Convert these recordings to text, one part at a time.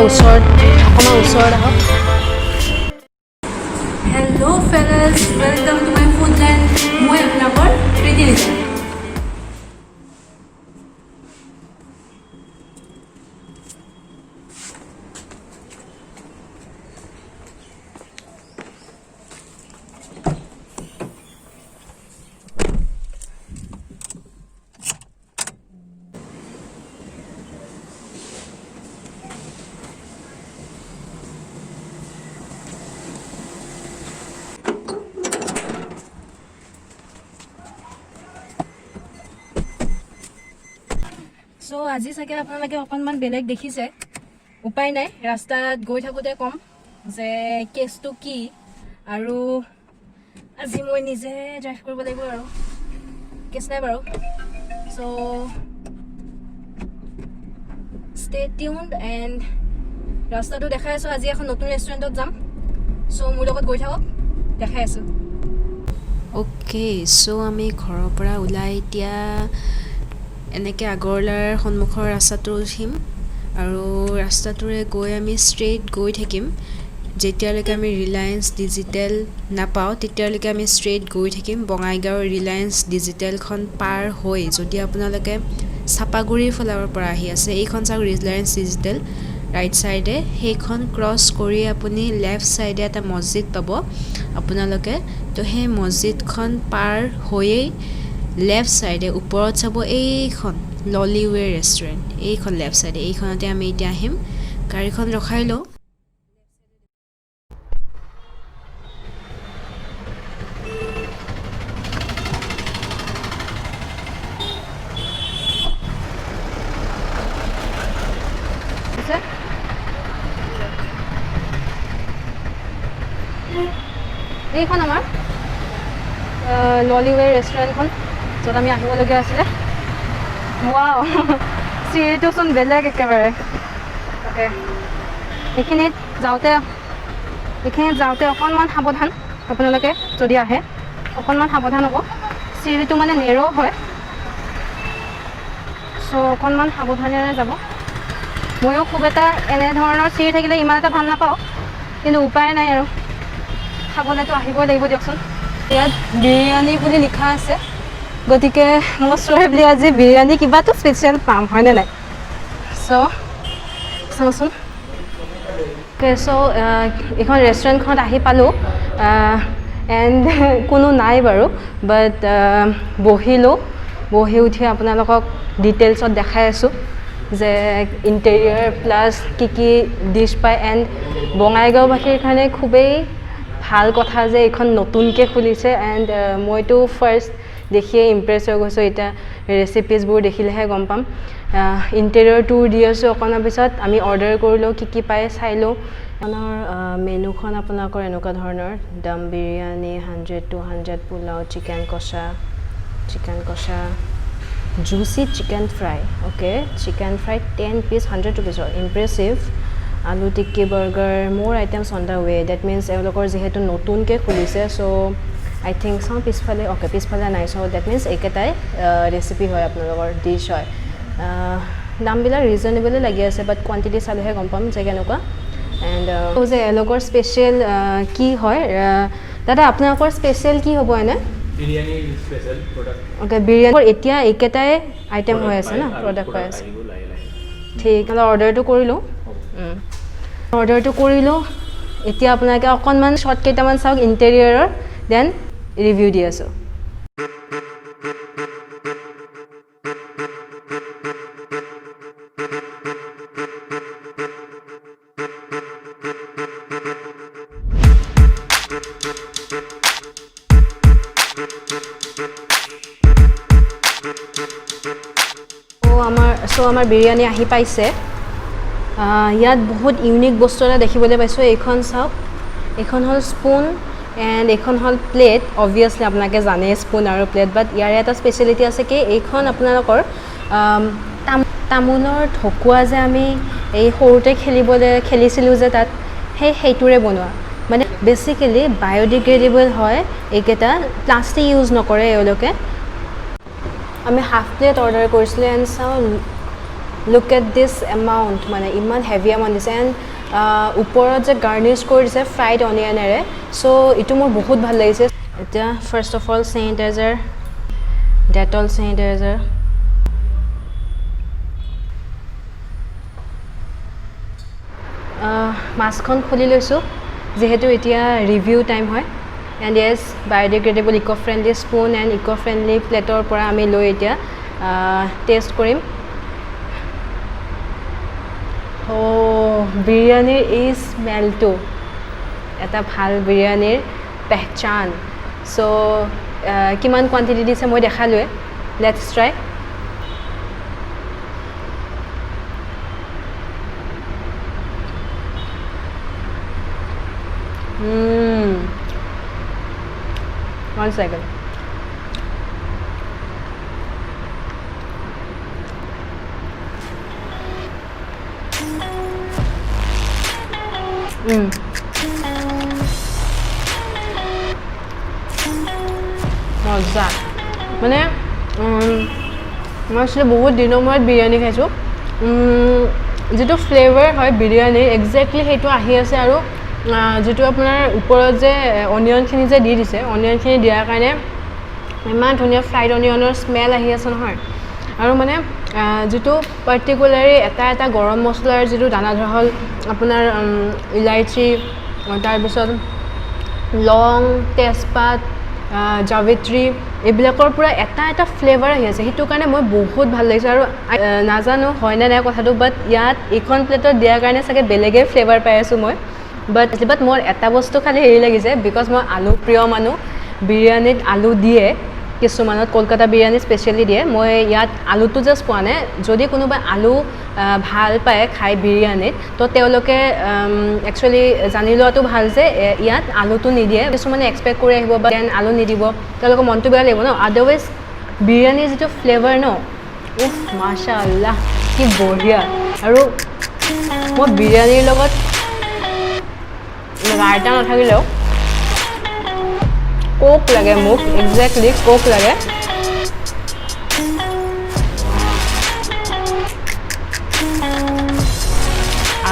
ওচৰত, অকণমান ওচৰত আহক। Hello fellas, welcome to my Foodland. মই আপোনালোকৰ প্ৰীতি লিজা। চ' আজি চাগে আপোনালোকে অকণমান বেলেগ দেখিছে। উপায় নাই, ৰাস্তাত গৈ থাকোঁতে ক'ম যে কেছটো কি। আৰু আজি মই নিজে ড্ৰাইভ কৰিব লাগিব আৰু কেছ নাই বাৰু। চ' ষ্টে টিউনড এণ্ড ৰাস্তাটো দেখাই আছোঁ। আজি এখন নতুন ৰেষ্টুৰেণ্টত যাম। চ' মোৰ লগত গৈ থাকক, দেখাই আছোঁ। অ'কে, চ' আমি ঘৰৰ পৰা ওলাই এতিয়া এনেকৈ আগৰৱালাৰ সন্মুখৰ ৰাস্তাটো উঠিম আৰু ৰাস্তাটোৰে গৈ আমি ষ্ট্ৰেইট গৈ থাকিম। যেতিয়ালৈকে আমি ৰিলায়েন্স ডিজিটেল নাপাওঁ, তেতিয়ালৈকে আমি ষ্ট্ৰেইট গৈ থাকিম। বঙাইগাঁৱৰ ৰিলায়েন্স ডিজিটেলখন পাৰ হৈ যদি আপোনালোকে চাপাগুৰিৰ ফালৰ পৰা আহি আছে, এইখন চাওক, ৰিলায়েন্স ডিজিটেল ৰাইট ছাইডে, সেইখন ক্ৰছ কৰি আপুনি লেফ্ট ছাইডে এটা মছজিদ পাব আপোনালোকে। তো সেই মছজিদখন পাৰ হৈয়েই লেফ্ট ছাইডে ওপৰত চাব, এইখন ললিৱে ৰেষ্টুৰেণ্ট, এইখন লেফ্ট ছাইডে, এইখনতে আমি এতিয়া আহিম। গাড়ীখন ৰখাই লওঁ। আছে। এইখন আমাৰ ললিৱে ৰেষ্টুৰেণ্টখন, য'ত আমি আহিবলগীয়া আছিলে। ৱাও, চিৰিটোচোন বেলেগ একেবাৰে। তাকে এইখিনিত যাওঁতে অকণমান সাৱধান। আপোনালোকে যদি আহে, অকণমান সাৱধান হ'ব। চিৰিটো মানে নেৰ' হয়, চ' অকণমান সাৱধানেৰে যাব। ময়ো খুব এটা এনেধৰণৰ চিৰি থাকিলে ইমান এটা ভাল নাপাওঁ, কিন্তু উপায় নাই আৰু, খাবলৈতো আহিবই লাগিব দিয়কচোন। ইয়াত বিৰিয়ানী বুলি লিখা আছে, গতিকে মষ্ট প্ৰবেবলি আজি বিৰিয়ানী কিবাটো স্পেচিয়েল পাম, হয়নে নাই? চ' চাওঁচোন। চ' এইখন ৰেষ্টুৰেণ্টখনত আহি পালোঁ এণ্ড কোনো নাই বাৰু, বাট বহিলোঁ। বহি উঠি আপোনালোকক ডিটেইলছত দেখাই আছোঁ যে ইণ্টেৰিয়ৰ প্লাছ কি কি ডিছ পায়। এণ্ড বঙাইগাঁওবাসীৰ কাৰণে খুবেই ভাল কথা যে এইখন নতুনকৈ খুলিছে। এণ্ড মইতো ফাৰ্ষ্ট দেখিয়ে ইমপ্ৰেছ হৈ গৈছোঁ। এতিয়া ৰেচিপিজবোৰ দেখিলেহে গম পাম। ইণ্টেৰিয়ৰ টুৰ দি আছোঁ অকণমান পিছত। আমি অৰ্ডাৰ কৰিলোঁ, কি কি পায় চাই লওঁ। এইখনৰ মেনুখন আপোনালোকৰ এনেকুৱা ধৰণৰ: দম বিৰিয়ানী 100, 200, পোলাও, চিকেন কষা, চিকেন কষা, juicy chicken fry, okay, chicken fry 10 piece 100 ৰুপিজৰ, impressive. আলু tikki, burger, more items on the way. That means এওঁলোকৰ যিহেতু নতুনকৈ খুলিছে, চ' আই থিংক, চাওঁ পিছফালে, অ'কে, পিছফালে নাই। চ' that means এইকেইটাই ৰেচিপি হয়, আপোনালোকৰ ডিছ হয়। দামবিলাক ৰিজনেবলে লাগি আছে, বাট কোৱাণ্টিটি চালেহে গম পাম যে কেনেকুৱা এণ্ড যে এওঁলোকৰ স্পেচিয়েল কি হয়। দাদা, আপোনালোকৰ স্পেচিয়েল কি হ'ব এনে? Biryani special product. Okay, biryani. এতিয়া এইকেইটাই আইটেম হৈ আছে ন, প্ৰডাক্ট পাই আছে? আহিব লাহে লাহে। ঠিক, অৰ্ডাৰটো কৰিলোঁ। অৰ্ডাৰটো কৰিলোঁ। এতিয়া আপোনালোকে অকণমান শ্বৰ্ট কেইটামান চাওক ইণ্টেৰিয়ৰৰ, then review দি আছোঁ। চ' আমাৰ বিৰিয়ানী আহি পাইছে। ইয়াত বহুত ইউনিক বস্তু এটা দেখিবলৈ পাইছোঁ। এইখন চাওক, এইখন হ'ল স্পুন এণ্ড এইখন হ'ল প্লেট। অবভিয়াছলি আপোনালোকে জানেই স্পুন আৰু প্লেট, বাট ইয়াৰে এটা স্পেচিয়েলিটি আছে কি, এইখন আপোনালোকৰ তামোলৰ ঢকুৱা যে আমি এই সৰুতে খেলিছিলোঁ যে, তাত সেইটোৰে বনোৱা। মানে বেচিকেলি বায়'ডিগ্ৰেডেবল হয় এইকেইটা, প্লাষ্টিক ইউজ নকৰে এওঁলোকে। আমি হাফ প্লেট অৰ্ডাৰ কৰিছিলোঁ এণ্ড চাওঁ। Look at this amount, মানে ইমান হেভি এমাউণ্ট দিছে। এণ্ড ওপৰত যে গাৰ্নিছ কৰি দিছে ফ্ৰাইড অনিয়নেৰে, চ' এইটো মোৰ বহুত ভাল লাগিছে। এতিয়া first of all sanitizer, Dettol sanitizer. মাস্কখন খুলি লৈছোঁ যিহেতু এতিয়া ৰিভিউ টাইম হয়। And yes, biodegradable eco friendly spoon and eco friendly প্লেটৰ পৰা আমি লৈ এতিয়া টেষ্ট কৰিম। অ', বিৰিয়ানীৰ এই স্মেলটো এটা ভাল বিৰিয়ানীৰ পেহচান। চ' কিমান কোৱাণ্টিটি দিছে মই দেখালোৱে। Let's try. One second. মজা। মানে মই আচলতে বহুত দিনৰ মূৰত বিৰিয়ানী খাইছোঁ। যিটো ফ্লেভাৰ হয় বিৰিয়ানীৰ, একজেক্টলি সেইটো আহি আছে। আৰু যিটো আপোনাৰ ওপৰত যে অনিয়নখিনি যে দি দিছে, অনিয়নখিনি দিয়াৰ কাৰণে ইমান ধুনীয়া ফ্ৰাইড অনিয়নৰ স্মেল আহি আছে নহয়। আৰু মানে যিটো পাৰ্টিকুলাৰলি এটা এটা গৰম মছলাৰ যিটো দানা, ধৰা হ'ল আপোনাৰ ইলাইচি, তাৰপিছত লং, তেজপাত, জাবিত্ৰী, এইবিলাকৰ পৰা এটা এটা ফ্লেভাৰ আহি আছে। সেইটো কাৰণে মই বহুত ভাল লাগিছে। আৰু নাজানো হয়নে নাই কথাটো, বাট ইয়াত এইখন প্লেটত দিয়াৰ কাৰণে চাগে বেলেগেই ফ্লেভাৰ পাই আছোঁ মই। বাট মোৰ এটা বস্তু খালি হেৰি লাগিছে, because মই আলু প্ৰিয় মানুহ। বিৰিয়ানীত আলু দিয়ে কিছুমানত, কলকাতা বিৰিয়ানী স্পেচিয়েলি দিয়ে। মই ইয়াত আলুটো জাষ্ট পোৱা নাই। যদি কোনোবাই আলু ভাল পায় খাই বিৰিয়ানীত, তো তেওঁলোকে একচুৱেলি জানি লোৱাটো ভাল যে ইয়াত আলুটো নিদিয়ে। কিছুমানে এক্সপেক্ট কৰি আহিব বা then আলু নিদিব, তেওঁলোকৰ মনটো বেয়া লাগিব ন। আদাৰৱাইজ বিৰিয়ানীৰ যিটো ফ্লেভাৰ ন, উফ, মাশা আল্লাহ, কি বঢ়িয়া! আৰু মই বিৰিয়ানীৰ লগত ৰাইতা নাথাকিলেও কোক লাগে মোক, একজেক্টলি কোক লাগে।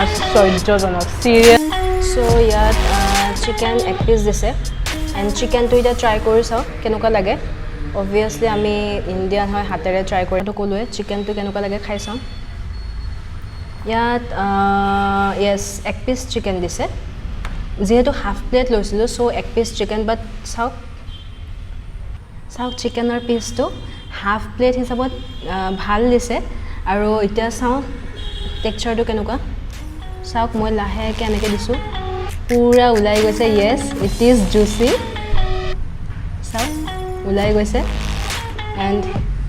আশ্চৰ্যজনক, চিৰিয়াছ। চ' ইয়াত চিকেন এক পিচ দিছে এণ্ড চিকেনটো এতিয়া ট্ৰাই কৰি চাওঁ কেনেকুৱা লাগে। অবভিয়াছলি আমি ইণ্ডিয়ান হয়, হাতেৰে ট্ৰাই কৰি ক'লোৱে। চিকেনটো কেনেকুৱা লাগে খাই চাওঁ। ইয়াত য়েছ, এক পিচ চিকেন দিছে। যিহেতু হাফ প্লেট লৈছিলোঁ, চ' এক পিচ চিকেন। বাট চাওক, চাওক, চিকেনৰ পিচটো হাফ প্লেট হিচাপত ভাল দিছে। আৰু এতিয়া চাওঁ টেক্সাৰটো কেনেকুৱা। চাওক, মই লাহেকৈ এনেকৈ দিছোঁ, পূৰা ওলাই গৈছে। Yes, it is juicy. চাওক, ওলাই গৈছে। এণ্ড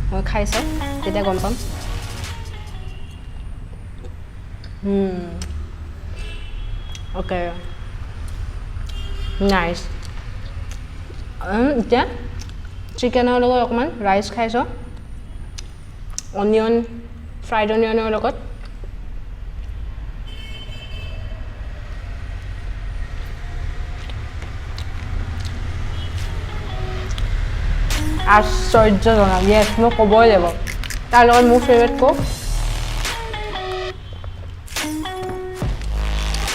মই খাই চাওঁ, তেতিয়া গম পাম। Okay, nice. এতিয়া চিকেনৰ লগত অকণমান ৰাইচ খাই চাওঁ, অনিয়ন, ফ্ৰাইড অনিয়নৰ লগত। আশ্চৰ্যজনক। য়েছ, মই ক'বই লাগিব, তাৰ লগত মোৰ ফেভৰেট কোক,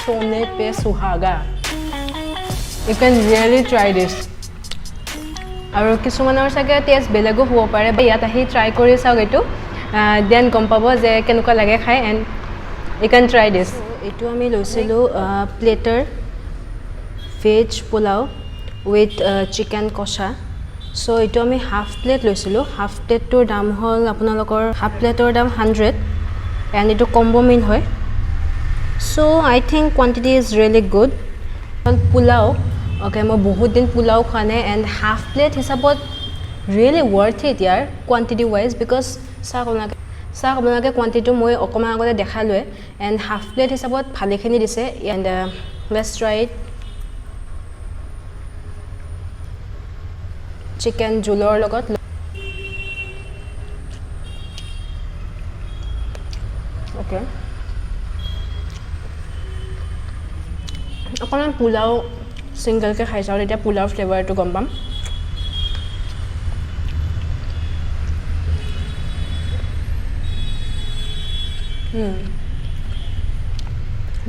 सोने पे सुहागा। You can really try this. আৰু কিছুমানৰ চাগে টেষ্ট বেলেগো হ'ব পাৰে বা ইয়াত আহি ট্ৰাই কৰি চাওক এইটো, then গম পাব যে কেনেকুৱা লাগে খাই, and you can try this. এইটো আমি লৈছিলোঁ platter veg pulao with chicken কষা। চ' এইটো আমি হাফ প্লেট লৈছিলোঁ। হাফ প্লেটটোৰ দাম হ'ল আপোনালোকৰ, হাফ প্লেটৰ দাম 100 এণ্ড এইটো কম্ব মিল হয়। So I think quantity is really good. Pulao, okay, মই বহুত দিন পোলাও খোৱা নাই। এণ্ড হাফ প্লেট হিচাপত really worth it year quantity wise, because চাওক আপোনালোকে, কোৱাণ্টিটিটো মই অকণমান আগতে দেখালোৱে। এণ্ড হাফ প্লেট হিচাপত ভালেখিনি দিছে। And let's try it chicken জোলৰ লগত। অ'কে, অকণমান পোলাও ছিংগলকৈ খাই চাওঁ, তেতিয়া পোলাওৰ ফ্লেভাৰটো গম পাম।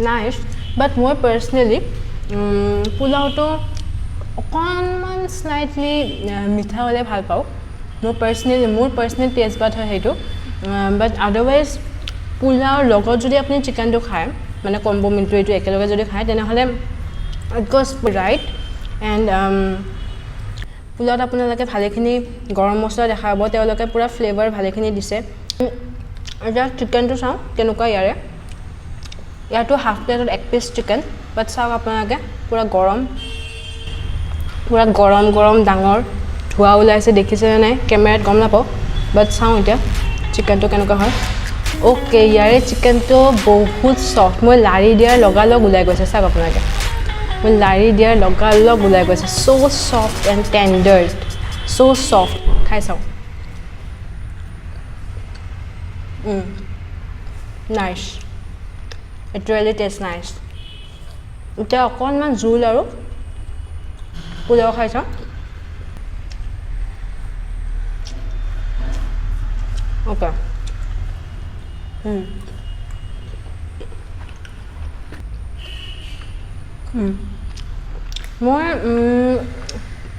নাইচ। বাট মই পাৰ্চনেলি পোলাওটো অকণমান শ্লাইটলি মিঠা হ'লে ভাল পাওঁ। মোৰ পাৰ্চনেল টেষ্ট বাট হয় সেইটো। বাট আদাৰৱাইজ পোলাওৰ লগত যদি আপুনি চিকেনটো খায়, মানে কম্ব মিলটো এইটো একেলগে যদি খায়, তেনেহ'লে it goes right. And পোলাওত আপোনালোকে ভালেখিনি গৰম মছলা দেখা পাব। তেওঁলোকে পূৰা ফ্লেভাৰ ভালেখিনি দিছে। এতিয়া চিকেনটো চাওঁ কেনেকুৱা ইয়াৰে। ইয়াতো হাফ প্লেটত এক পিচ চিকেন। বাট চাওক আপোনালোকে, পূৰা গৰম, পূৰা গৰম গৰম, ডাঙৰ ধোঁৱা ওলাইছে। দেখিছেনে নাই কেমেৰাত গম নাপাওঁ, বাট চাওঁ এতিয়া চিকেনটো কেনেকুৱা হয়। অ'কে, ইয়াৰে চিকেনটো বহুত চফ্ট। মই লাৰি দিয়াৰ লগালগ ওলাই গৈছে। চাওক আপোনালোকে, মই লাৰি দিয়াৰ লগালগ ওলাই গৈছে। So soft and tender, so soft. খাই চাওঁ। Nice, it really taste nice. এতিয়া অকণমান জোল আৰু পোলাও খাই চাওঁ। অ'কে। মই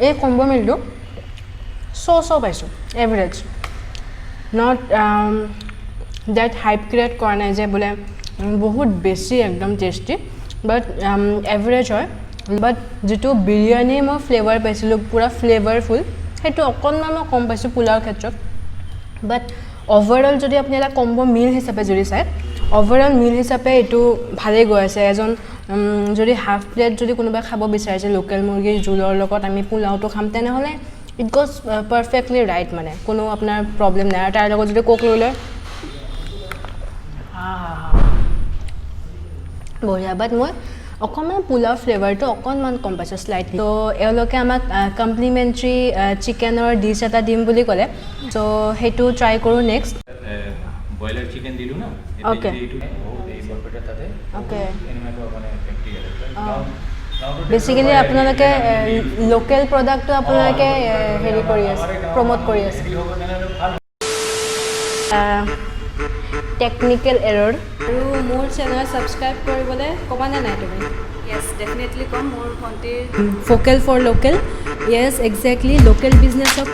এই কম্ব মিলটো চ' চ' পাইছোঁ, average, not that hype create কৰা নাই যে বোলে বহুত বেছি একদম টেষ্টি, বাট এভাৰেজ হয়। বাট যিটো বিৰিয়ানী মই ফ্লেভাৰ পাইছিলোঁ, পূৰা ফ্লেভাৰফুল, সেইটো অকণমান মই কম পাইছোঁ পোলাওৰ ক্ষেত্ৰত। বাট অভাৰঅল যদি আপুনি এটা কম্ব মিল হিচাপে যদি চায়, অভাৰঅল মিল হিচাপে এইটো ভালেই গৈ আছে। এজন যদি হাফ প্লেট যদি কোনোবাই খাব বিচাৰিছে, লোকেল মুৰ্গীৰ জোলৰ লগত আমি পোলাওটো খাম, তেনেহ'লে it goes perfectly right. মানে কোনো আপোনাৰ প্ৰব্লেম নাই। আৰু তাৰ লগত যদি কোক লৈ লয়, বঢ়িয়া। বাট মই অকণমান পোলাও ফ্লেভাৰটো অকণমান কম পাইছোঁ, শ্লাইটলি। ত' এওঁলোকে আমাক কমপ্লিমেণ্টেৰী চিকেনৰ ডিছ এটা দিম বুলি ক'লে। চ' সেইটো ট্ৰাই কৰোঁ নেক্সট। ব্ৰইলাৰ চিকেন দিলোঁ না। এইটো বহুত এই বৰপেটা তাতে এনেকুৱা মানে ব্যাকটেৰিয়া। বেচিকেলি আপোনালোকে লোকেল প্ৰডাক্টটো আপোনালোকে হেৰি কৰি আছে, প্ৰম'ট কৰি আছে। ভাল। Technical error. আৰু মোৰ চেনেল ছাবস্ক্ৰাইব কৰিবলৈ ক'বানে নাই তুমি? য়েছ, ডেফিনেটলি ক'ম। মোৰ ভণ্টিৰ vocal for local, yes, exactly, local বিজনেছক